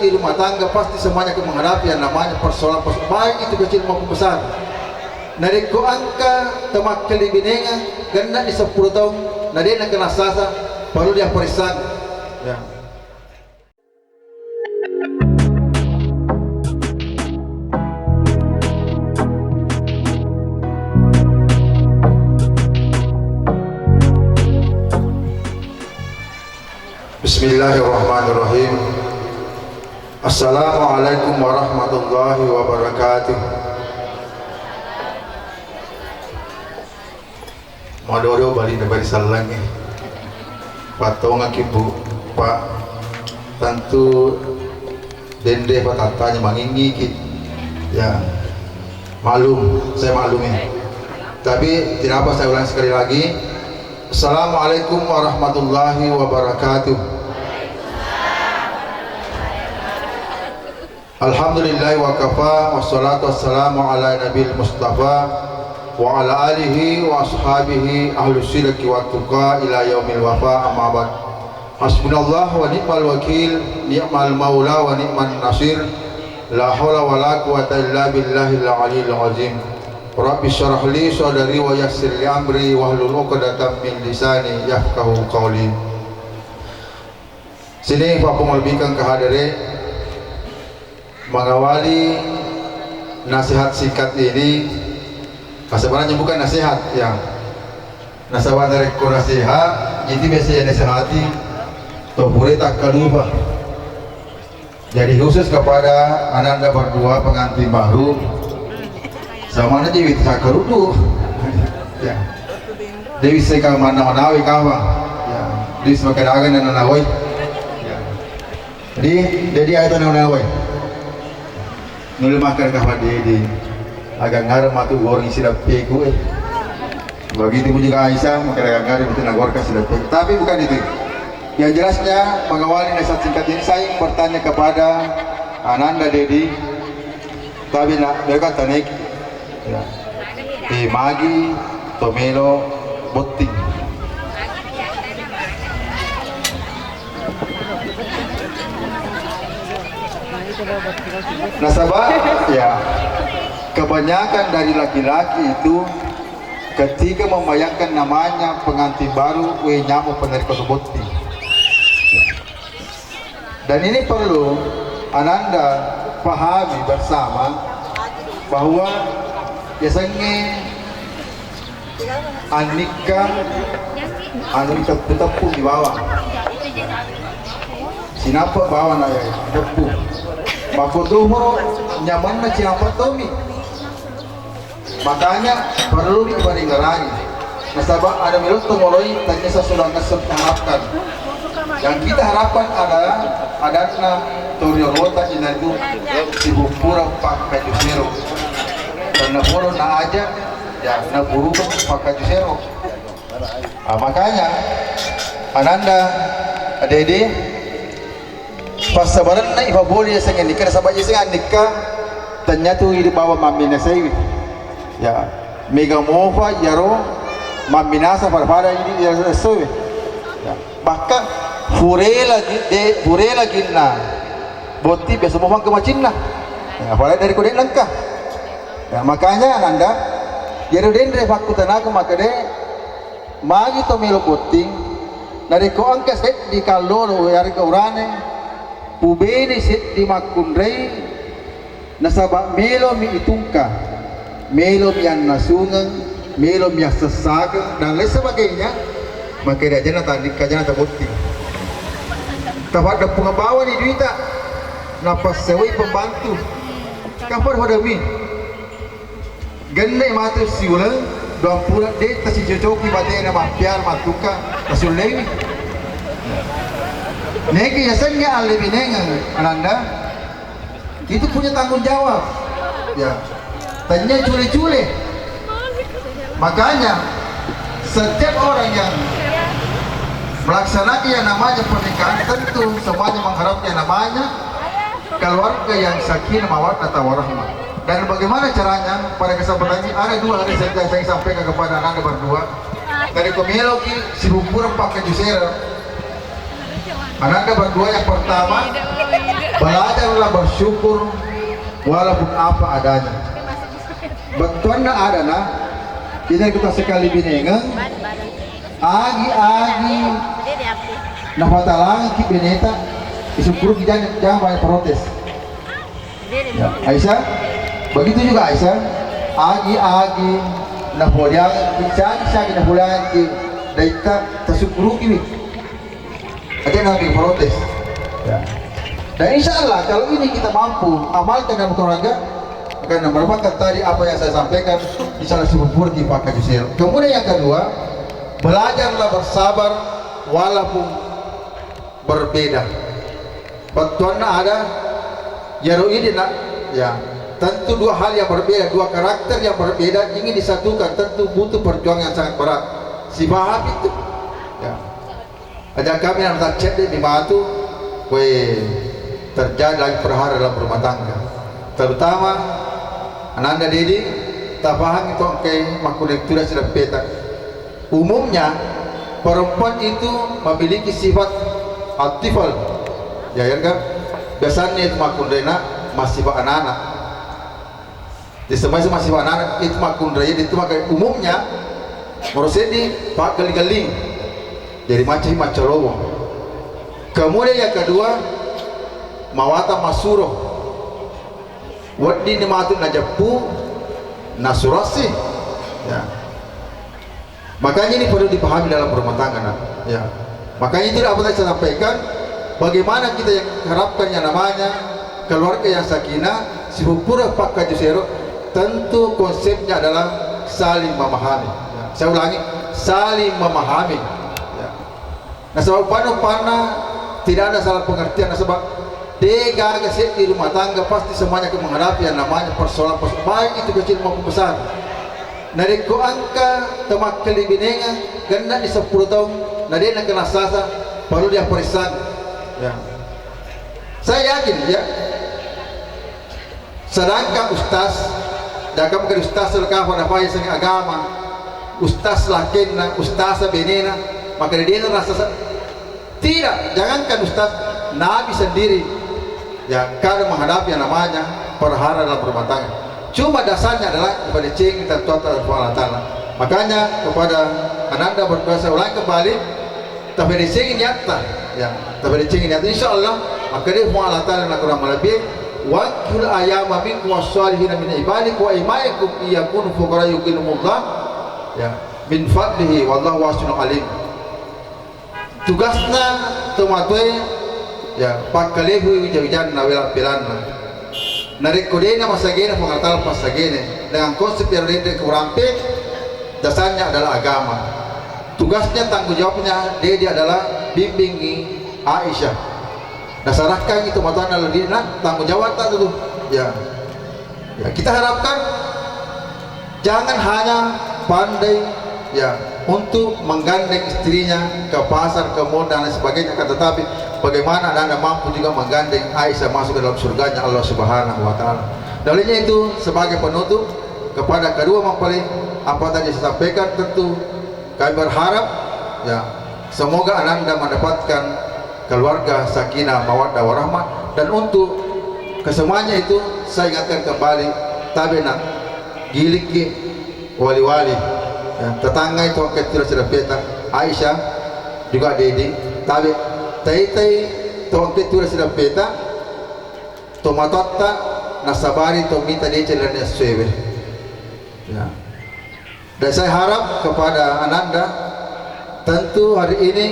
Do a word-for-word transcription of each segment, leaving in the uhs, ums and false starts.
di rumah tangga pasti semuanya akan menghadapi yang namanya persoalan, persoalan, baik itu kecil maupun besar. Narekko engka tau makkelibinengang, genna di seppulo taung, na de' nakenna sasa, perlu dia periksa. Ya. Bismillahirrahmanirrahim. Assalamualaikum warahmatullahi wabarakatuh. Madodo bali na bari sallangnge. Pattongaki, Bu, Pak. Tentu dende patattanya mangingiki. Ya. Maklum, saya maklumi. Tapi tidak apa, saya ulangi sekali lagi. Assalamualaikum warahmatullahi wabarakatuh. Alhamdulillahi wa kafa, wassalatu wassalamu ala nabil mustafa, wa ala alihi wa ashabihi ahlu sidqi wa tuqa ila yaumil wafa, amma ba'd. Hasbunallah wa ni'mal wakil, ni'mal maula wa ni'man nasir, la haula wa la quwata illa billahil aliyil azim. Rabbi syrah li sadri wa yassir li amri wahlul uqdatam min lisani yafqahu qawli. Sini Pak Pengolbikang ke hadere, mengawali nasihat singkat ini, sebenarnya bukan nasihat, ya. Nasaba narekko nasihat, itu biasa yang nasihati, to pure takkalupa. Jadi khusus kepada ananda berdua pengantin baru, sama aja itu sakkarudu. Ya. Dewi seka mana nawi kawa. Ya. Dewi seka dagang dan nawai. Ya. Jadi, jadi ayat nawai. Nuli makan kapan dede. Agak ngarep matu goreng sidappeku, eh. Begitu pun juga Aisyah, makan agak ngarep itu nagorka sidappeku. Tapi bukan itu. Yang jelasnya, mengawali nasihat singkat ini, saya ingin bertanya kepada Ananda Dedi. Tapi nak, mereka tanya, ya. Eh, magi, tomelo, botting. Nasaba, ya, kebanyakan dari laki-laki itu ketika membayangkan namanya pengantin baru, we nyamuk penerima botting. Dan ini perlu Ananda pahami bersama bahwa yasengnge annikka anu teppu-teppu di bawah. Sinappa bawang na teppu. Makkutuhuro nyamanna cinappa tommi. Makanya perlu diparingerangi. Nasaba ada melotto moloi tanya sesudah ngesek harapkan. Yang kita harapkan adalah adatna toriorota inatu sibumpura pakkaju sero. Karena poro na aja ya na buruka pakkaju sero. Ah, makanya ananda adede passabarenna ipapole yasengnge nikka nasaba yasengnge nikka tanyatu idi bawa mamminasaiwi. Ya, mega mofa iyaro mamminasa pada-pada idi yasengnge. Ya, bahkan furela gi-, de, furela ginna botti biasa mofa engka macinna. Ya, apalagi dari kode nengka. Ya, makanya ananda iyaro denre fakkutanaku makkede Magi to melo botting, narekko engka seddi kallolo yarega urane, pubene seddi makkunrai, nasaba melomi itungka, melomi annasungeng, melomi assessakeng, dan lain sebagainya, maka ajana tandikka ajana tabotting. Tapaddeppung bawani duita, napassewai pembantu. Kapar hodami. Genne matu siuleng, duampura de' tasicocoki batena mappiara mattukka, tasullewi. Neke yasengnge allebinengeng ananda, itu punya tanggung jawab. Ya, tanya cule-cule. Makanya setiap orang yang melaksanakan yang namanya pernikahan tentu semuanya mengharapkan yang namanya keluarga yang sakinah mawaddah warahmah. Dan bagaimana caranya? Pada kesempatan ini ada dua hal yang saya, saya sampaikan kepada ananda berdua. Dari komeloki sibubbureng pakai jusera. Ananda berdua yang pertama, Belajarlah bersyukur walaupun apa adanya. Bettuanna adana, ini kita sekali binengeng, agi-agi napatalangki beneta, isukkuruki, jangan, jangan banyak protes. Ya, Aisyah, begitu juga Aisyah, agi-agi napoliang, agi-agi napoliangki daitta, tasukkuruki wi. Aja nanti protes. Ya. Dan insya Allah kalau ini kita mampu amalkan dalam keluarga, akan mendapatkan tadi apa yang saya sampaikan, insya Allah, sipupuraki pakkajusero. Kemudian yang kedua, belajarlah bersabar walaupun berbeda. Bettuanna ada, iyaro idi nak, ya, tentu dua hal yang berbeda, dua karakter yang berbeda ingin disatukan, tentu butuh perjuangan yang sangat berat. Sipahami itu. Ya. Aja kami nang taccedde mi matu, kue terjadi lagi perhara dalam rumah tangga. Terutama ananda Dedi, tapahangi tongke makkunektura sidappeta. Umumnya perempuan itu memiliki sifat atifal. Ya, ya kan? Biasanya itu makkunrena masih anak-anak. Di semua masih anak-anak itu makkunrai itu maka umumnya menurut saya di pak gali-gali jadi macam macam lobo. Kemudian yang kedua, mawata masuro. Wedding ni matu najeppu nasurasi. Ya. Makanya ini perlu dipahami dalam rumah tangga, nak. Ya. Makanya itu apa yang saya sampaikan, bagaimana kita yang harapkan yang namanya keluarga yang sakinah, sipupura pakkajusero, tentu konsepnya adalah saling memahami. Ya. Saya ulangi, saling memahami. Ya. Nasaba uppanna-uppanna tidak ada salah pengertian, nasaba de gaga seddi rumah tangga pasti semuanya akan menghadapi yang namanya persoalan, persoalan baik itu kecil maupun besar. Narekko engka tau makkelibinengeng genna di seppulo taung na de nakena sasa, perlu dia periksa. Ya. Saya yakin ya, sedangkan ustaz, dagang bukan ustaz lekafa nafai seni agama, ustaz lakenna, ustaz benena, maka dia rasa sa-, tidak, jangankan ustaz, nabi sendiri ya kadang menghadapi yang namanya perhara dalam rumah tangga. Cuma dasarnya adalah kepada ceng dan Tuhan Allah Taala. Makanya kepada ananda berdoa saya ulang kembali, tapedecengi niatta, ya, tapedecengi niatta. Insya Allah, makkeda Puang Allah Taala nakurang malebbi, "Wa ankihul ayama minkum wassalihina min ibadikum wa imaikum iyakunu fuqara yukinumullah, ya, min fadlihi wallahu wasi'un alim." Tugasna tomatoe, ya, pakkalehu wijawijanna wela-, welanna. Narekko dena masagena Puang Allah Taala passagene dengan konsep yang dede kurampe, dasarnya adalah agama. Tugasnya, tanggung jawabnya, dia, dia adalah bimbingi Aisyah. Nasarahkan itu matana lebihna tanggung jawab tak tu. Ya. Ya, kita harapkan jangan hanya pandai ya untuk menggandeng istrinya ke pasar, ke mall dan lain sebagainya, akan tetapi bagaimana anda mampu juga menggandeng Aisyah masuk ke dalam surganya Allah Subhanahu wa Ta'ala. Dan olehnya itu, sebagai penutup, kepada kedua mempelai, apa tadi saya sampaikan, tentu kami berharap, ya, semoga ananda mendapatkan keluarga sakinah, mawaddah, warahmah. Dan untuk kesemuanya itu, saya ingatkan kembali, tabe nak gilikki wali-wali, ya, tetangga itu angkat tura sida peta, Aisyah, juga Dedi, tabe taitai to angkat tura sida peta, tomatoatta nasabari to mita deceng lalenna essoewe. Ya. Dan saya harap kepada ananda, tentu hari ini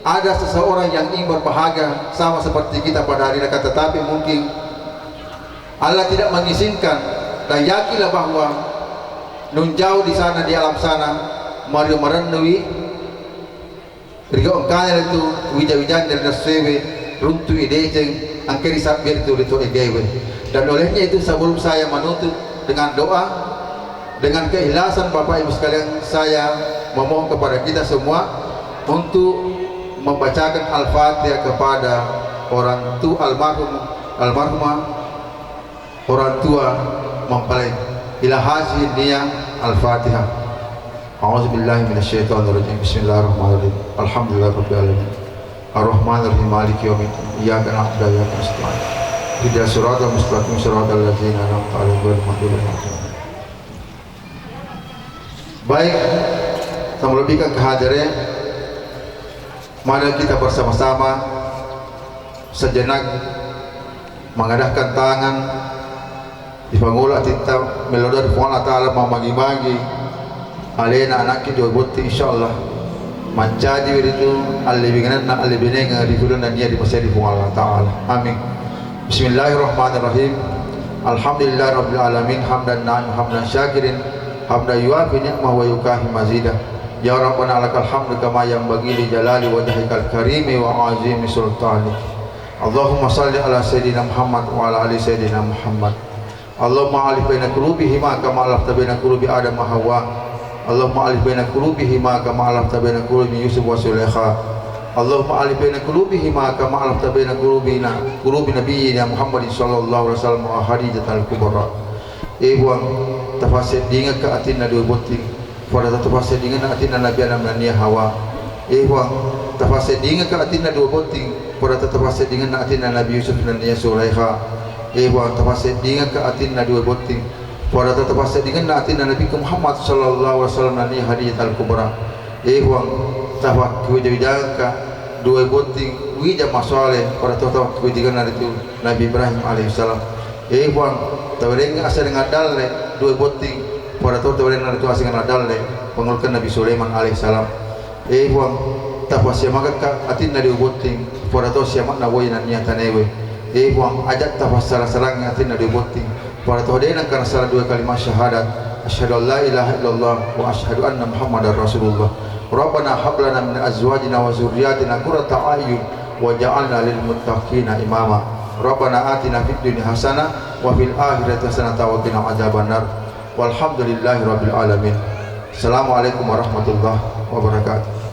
ada seseorang yang ingin berbahagia sama seperti kita pada hari ini, akan tetapi mungkin Allah tidak mengizinkan, dan yakinlah bahwa nun jauh di sana, di alam sana, mario marennui Rigaukkanna ritu wija-wijanna ri nassuewe, runtui deceng, engka risabbiri tu ritu egaewe. Dan olehnya itu, sebelum saya menutup dengan doa, dengan keikhlasan Bapak Ibu sekalian, saya memohon kepada kita semua untuk membacakan Al-Fatihah kepada orang tu-, almarhum, almarhumah, orang tua mempelai. Ila hazihi niyah, Al-Fatihah. A'udzubillahi minasyaitonirrajim. Bismillahirrahmanirrahim. Alhamdulillahirabbil alamin. Ar-Rahmanir Rahim, Maliki Yaumiddin. Iyyaka na'budu wa iyyaka nasta'in. Ihdinas siratal mustaqim, siratal ladzina an'amta 'alaihim ghairil maghdubi 'alaihim waladdallin. Baik, namu lebbikan kehadere, mari kita bersama-sama sejenak mengadahkan tangan, dipangolo atitta, mello dari Puang Allah Ta'ala mamagi-magi alena anakki dua botting, insyaallah mancaji wiritu allebingenna allebinengeng ri pudanna nia dimasei ri Puang Allah Ta'ala. Amin. Bismillahirrahmanirrahim. Alhamdulillahirabbil alamin, hamdan na'im, hamdan syakirin, hamdan yuafi ni'mahu wa yukafi mazidah. Ya Rabbana lakal hamdu kama yanbaghi li jalali wajhikal karimi wa azimi sultanik. Allahumma salli ala Sayyidina Muhammad wa ala ali Sayyidina Muhammad. Allahumma alif baina qulubihima kama alafta baina qulubi Adam wa Hawa. Allahumma alif baina qulubihima kama alafta baina qulubi Yusuf wa Zulaikha. Allahumma alif baina qulubihima kama alafta baina qulubina, qulubi nabiyyina Muhammadin sallallahu alaihi wasallam wa Khadijatal Kubra. Eh Puang, tafasseddingekka atinna dua botting. Pada tafasseddingenna atinna Nabi Adam nennia Hawa. Eh Puang, tafasseddingekka atinna dua botting, pada tafasseddingenna atinna Nabi Yusuf nennia Zulaikha. Eh Puang, tafasseddingekka atinna dua botting, pada tafasseddingenna atinna Nabikku Muhammad sallallahu alaihi wasallam nennia Khadijatal Kubra. Eh Puang, tafakkuwija-wijangekka dua botting wija masoale, pada tafakkuwijangenna ritu Nabi Ibrahim alaihissalam. Eh Puang, tawerengngi asenna dalle dua botting, pada to tawerenna ritu asenna dalle pangulukeng Nabi Sulaiman alaihissalam. Eh Puang, tafasiamagakka atinna dua botting, pada to siama'na woi nennia tanewe. Eh Puang, aja tafassara-sarangngi atinna dua botting, pada to de nengka nasala dua kalimat syahadat, asyhadu an la ilaha illallah wa asyhadu anna Muhammadar Rasulullah. Rabbana hab lana min azwajina wa dzurriyyatina qurrata a'yun waj'alna lil muttaqina imama. Rabbana atina fid dunya hasanah wa fil akhirati hasanah wa qina adzabannar. Walhamdulillahi rabbil alamin. Assalamualaikum warahmatullahi wabarakatuh.